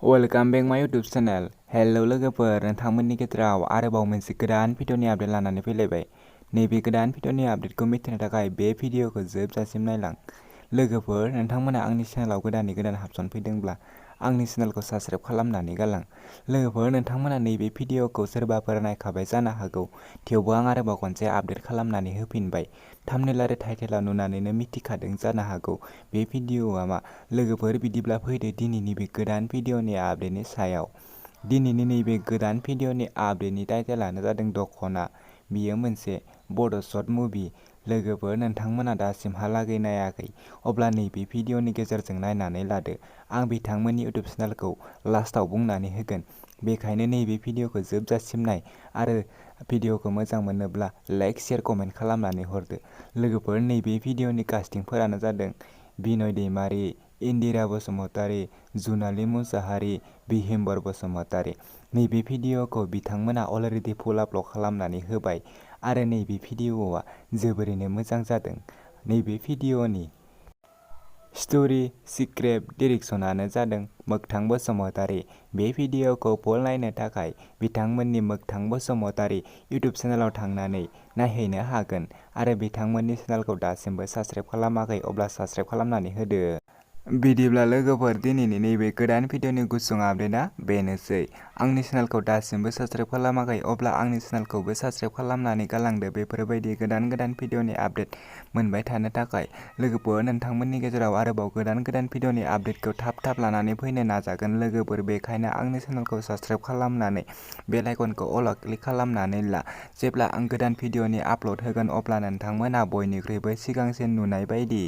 Welcome बेक माय YouTube channel. Hello लोगोफोर, नोंथांमोननि गेजेराव आरोबाव मोनसे गोदान भिडिअनि आपडेट लानानै फैलायबाय। नैबे गोदान भिडिअनि आपडेटखौ मिथिनो थाखाय बे भिडिअखौ जोबजासिम नायलां। लोगोफोर, नोंथांमोना आंनि चेनेलाव गोदान हाबसनफैदोंब्ला आंनि चेनेलखौ साबस्क्राइब खालामनानै गालां। लोगोफोर, नोंथांमोना नैबे भिडिअखौ सोरबाफोर नायखाबाय जानो हागौ, थेवबो आं आरोबाव खनसे आपडेट खालामनानै होफिनबाय। थाम्बनेल आरो टाइटेलाव नुनानैनो मिथिखादों जानो हागौ बे भिडिअआ मा। लोगोफोर, बिदिब्ला फैदो दिनैनि बे गोदान भिडिअनि आपडेटनि सायाव। दिनैनि नैबे गोदान भिडिअनि आपडेटनि टाइटेलानो जादों दखना। बियो मोनसे बड' शर्ट मुभि। लोगोफोर, नोंथांमोना दासिमहालागै नायाखै, अब्ला नैबे भिडिअनि गेजेरजों नायनानै लादो। आं बिथांमोननि इउटुब चेनेलखौ लास्टआव बुंनानै होगोन, बेखायनो नैबे भिडिअखौ जोबजासिम नाय आरो भिडिअखौ मोजां मोनोब्ला लाइक, शेयार, कमेन्ट खालामनानै हरदो। लोगोफोर, नैबे भिडिअनि कास्टिंफोरानो जादों बिनय दैमारि, इन्दिरा बसुमतारी, जुनाली मुसाहारि, बिहिम्बर बसुमतारी। नैबे भिडिअखौ बिथांमोना अलरेडि फुल आपल'ड खालामनानै होबाय आरो नैबे भिडिअआ जोबोरैनो मोजां जादों। नैबे भिडिअनि स्ट'रि, स्क्रिप्ट, डिरेक्शनानो जादों मोगथां बसुमतारी। बे भिडिअखौ फुल नायनो थाखाय बिथांमोननि मोगथां बसुमतारी इउटुब चेनेलाव थांनानै नायहैनो हागोन आरो बिथांमोननि चेनेलखौ दासिमबो साबस्क्राइब खालामाखै अब्ला साबस्क्राइब खालामनानै होदो। बिदिब्ला लोगोफोर, दिनैनि नैबे गोदान भिडिअनि गुसुं आपडेटआ बेनोसै। आंनि चेनेलखौ दासिमबो साबस्क्राइब खालामाखै अब्ला आंनि चेनेलखौबो साबस्क्राइब खालामनानै गालांदो बेफोरबायदि गोदान भिडिअनि आपडेट मोनबाय थानो थाखाय। लोगोफोर, नोंथांमोननि गेजेराव आरोबाव गोदान भिडिअनि आपडेटखौ थाब लानानै फैनो नाजागोन लोगोफोर, बेखायनो आंनि चेनेलखौ साबस्क्राइब खालामनानै बेल आइकनखौ अलआव क्लिक खालामनानै ला। जेब्ला आं गोदान भिडिअनि आपल'ड होगोन अब्ला नोंथांमोना बयनिख्रुइबो सिगांसिन नुनाय बायदि।